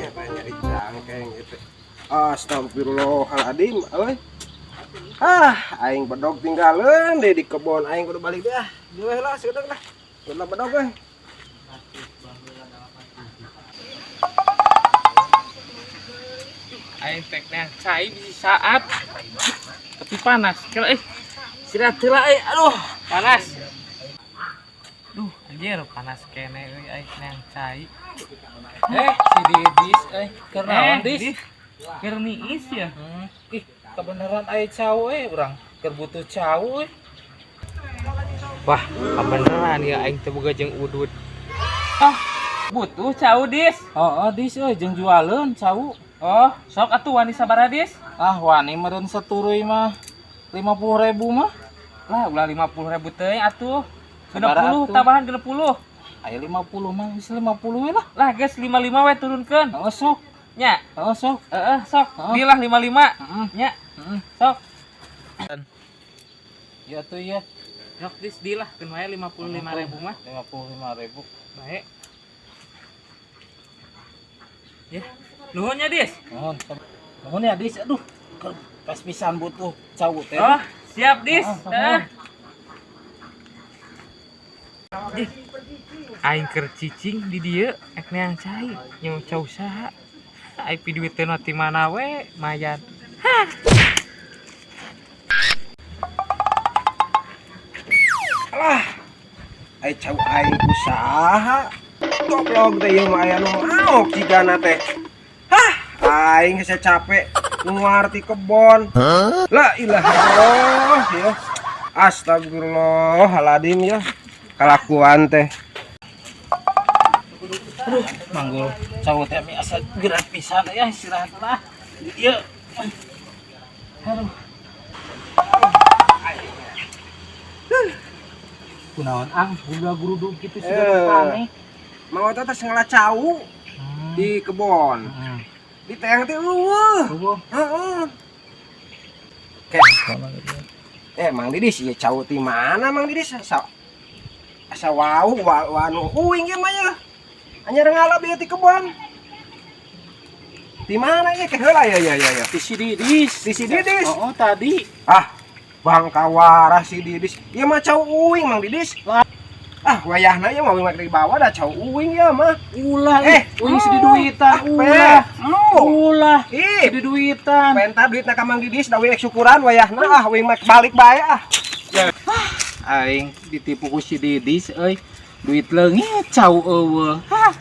Nyari cangkeng gitu. Astagfirullahaladzim, euy. Ah, aing bedog tinggalin deh di kebon, aing kudu balik deh ah. Diweh lah sakedeung lah. Kudu bedog euy. Aing tek neang cai bisi saat. Tapi panas. Kira istirahat heula euy. Aduh, panas. Duh, anjir panas kene euy aing neang cai. Si Didis keur naon, Dis? Keur niis ya. Ih, kebenaran aya cau urang keur butuh cau euy. Wah, kebeneran ya aing teu boga jeung udud. Oh, butuh cau, Dis. Heeh, Dis euy jeung jualeun cau. Oh, sok atuh wani sabaraha, Dis? Ah, wani meureun saturuy mah 50.000 mah. Lah, ulah 50.000 teuing atuh. Sabaraha 60 atuh? Tambahan 60. Aya 50 mah, geus 50 we lah. Lah, geus 55 we turunkeun. Heeh, sok. Nya. Heeh, sok. Heeh, sok. Heeh. Dilah 55. Heeh. Nya, Heeh. sok. Ya tuh ya. Sok Dis dilah keun wae 55.000 mah. 55.000. Baik. Ya. Nuhun nya, Dis. Nuhun. Nuhun ya, Dis. Aduh, keur pas pisan butuh cau teh. Oh, siap, Dis. Ah, Heeh. Dih, aing keur cicing di dieu ek neang cai, nyawa cau saha? Aing piduiteun mah ti mana we, mayan. Alah. Ai cau aing ku saha? Goblok teh ieu mah aya nu maok jigana teh. Hah, aing hese capek nguar ti kebon. La ilaha illallah ya. Astagfirullahaladzim ya. Kalakuan teh. Aduh, manggul cau teh mi asa gerak pisan ya, istirahat lah. Ieu. Aduh. Kunaon ang gula guruduk kitu sudah panik. Mang Oto teh ngala cau di kebon. Di teang teh eueuh. Eueuh. Heeh. Ke. Mang Didis ieu cau ti mana Mang Didis? Asa asa wau wanu uing ieu mah ya. Anyar ngala bieu ti kebon. Di mana ieu ke heula ya ya ya ya. Di si Didis. Di si Didis. Oh, tadi. Ah, bangkawara si Didis. Ieu mah cau uing Mang Didis. Ah, wayahna ieu mah uing mah dibawa da cau uing ieu mah. Ulah uing si diduitan, Ah, ulah. Pe. Ulah. Ih, Si diduitan. Penta duitna ka Mang Didis da uing syukuran wayahna ah uing mah balik bae ah. Aing ditipu ku si Didis euy. Duit leungit cau eueuh. Hah.